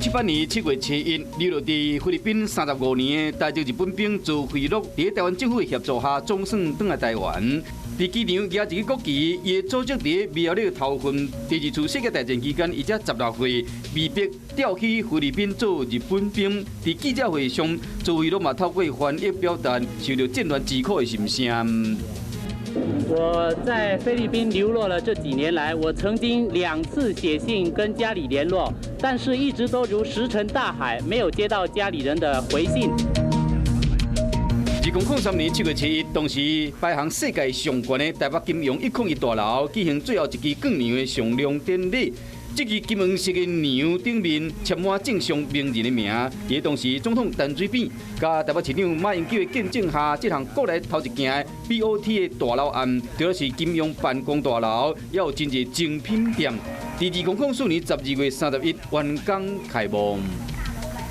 1978年7月7日，流落佇菲律賓35年的台籍日本兵曹飛樂，佇臺灣政府的協助下，總算轉來臺灣。佇機場舉一支國旗，伊的祖籍佇苗栗頭份。第二次世界大戰期間，伊才16歲，被迫調去菲律賓做日本兵。佇記者會上，曹飛樂嘛透過翻譯表達受著戰亂之苦的心聲。我在菲律賓流落了這幾年來，我曾經兩次寫信跟家裡聯絡，但是一直都如石沉大海，沒有接到家裡人的回信。2003年7月7日，當時排行世界上懸的臺北金墉101大樓舉行最後一支鋼梁的上梁典禮。這支金黃色的梁頂面簽滿政商名人的名。佇當時總統陳水扁佮臺北市長馬英九的見證下，這項國內頭一件 BOT 的大樓案，除了是金墉辦公大樓，也有真濟精品店。佇2004年12月31完工開幕。